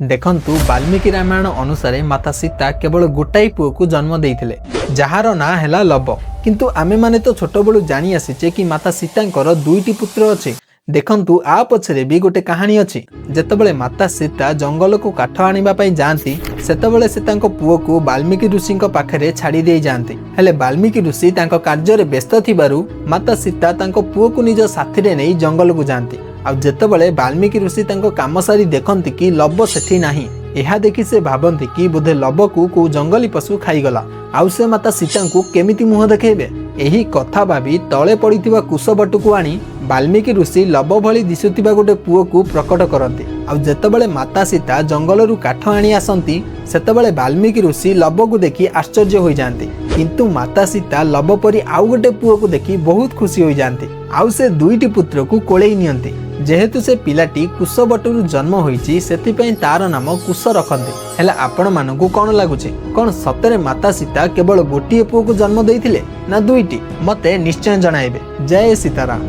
ଦେଖନ୍ତୁ, ବାଲ୍ମୀକି ରାମାୟଣ ଅନୁସାରେ ମାତା ସୀତା କେବଳ ଗୋଟାଏ ପୁଅକୁ ଜନ୍ମ ଦେଇଥିଲେ, ଯାହାର ନାଁ ହେଲା ଲବ। କିନ୍ତୁ ଆମେମାନେ ତ ଛୋଟବେଳୁ ଜାଣି ଆସିଛେ କି ମାତା ସୀତାଙ୍କର ଦୁଇଟି ପୁତ୍ର ଅଛି। ଦେଖନ୍ତୁ, ଆ ପଛରେ ବି ଗୋଟେ କାହାଣୀ ଅଛି। ଯେତେବେଳେ ମାତା ସୀତା ଜଙ୍ଗଲକୁ କାଠ ଆଣିବା ପାଇଁ ଯାଆନ୍ତି, ସେତେବେଳେ ସେ ତାଙ୍କ ପୁଅକୁ ବାଲ୍ମୀକି ଋଷିଙ୍କ ପାଖରେ ଛାଡ଼ି ଦେଇ ଯାଆନ୍ତି। ହେଲେ ବାଲ୍ମୀକି ଋଷି ତାଙ୍କ କାର୍ଯ୍ୟରେ ବ୍ୟସ୍ତ ଥିବାରୁ ମାତା ସୀତା ତାଙ୍କ ପୁଅକୁ ନିଜ ସାଥିରେ ନେଇ ଜଙ୍ଗଲକୁ ଯାଆନ୍ତି। ଆଉ ଯେତେବେଳେ ବାଲ୍ମୀକି ଋଷି ତାଙ୍କ କାମ ସାରି ଦେଖନ୍ତି କି ଲବ ସେଠି ନାହିଁ, ଏହା ଦେଖି ସେ ଭାବନ୍ତି କି ବୋଧେ ଲବକୁ କୋଉ ଜଙ୍ଗଲୀ ପଶୁ ଖାଇଗଲା, ଆଉ ସେ ମାତା ସୀତାଙ୍କୁ କେମିତି ମୁହଁ ଦେଖେଇବେ। ଏହି କଥା ଭାବି ତଳେ ପଡ଼ିଥିବା କୁଶବଟୁକୁ ଆଣି ବାଲ୍ମୀକି ଋଷି ଲବ ଭଳି ଦିଶୁଥିବା ଗୋଟେ ପୁଅକୁ ପ୍ରକଟ କରନ୍ତି। ଆଉ ଯେତେବେଳେ ମାତା ସୀତା ଜଙ୍ଗଲରୁ କାଠ ଆଣି ଆସନ୍ତି, ସେତେବେଳେ ବାଲ୍ମୀକି ଋଷି ଲବକୁ ଦେଖି ଆଶ୍ଚର୍ଯ୍ୟ ହୋଇଯାଆନ୍ତି। କିନ୍ତୁ ମାତା ସୀତା ଲବ ପରି ଆଉ ଗୋଟେ ପୁଅକୁ ଦେଖି ବହୁତ ଖୁସି ହୋଇଯାଆନ୍ତି ଆଉ ସେ ଦୁଇଟି ପୁତ୍ରକୁ କୋଳେଇ ନିଅନ୍ତି। ଯେହେତୁ ସେ ପିଲାଟି କୁଶବଟରୁ ଜନ୍ମ ହୋଇଛି, ସେଥିପାଇଁ ତାର ନାମ କୁଶ ରଖନ୍ତି। ହେଲେ ଆପଣମାନଙ୍କୁ କ'ଣ ଲାଗୁଛି, କ'ଣ ସତରେ ମାତା ସୀତା କେବଳ ଗୋଟିଏ ପୁଅକୁ ଜନ୍ମ ଦେଇଥିଲେ ନା ଦୁଇଟି? ମତେ ନିଶ୍ଚୟ ଜଣାଇବେ। ଜୟ ସୀତାରାମ।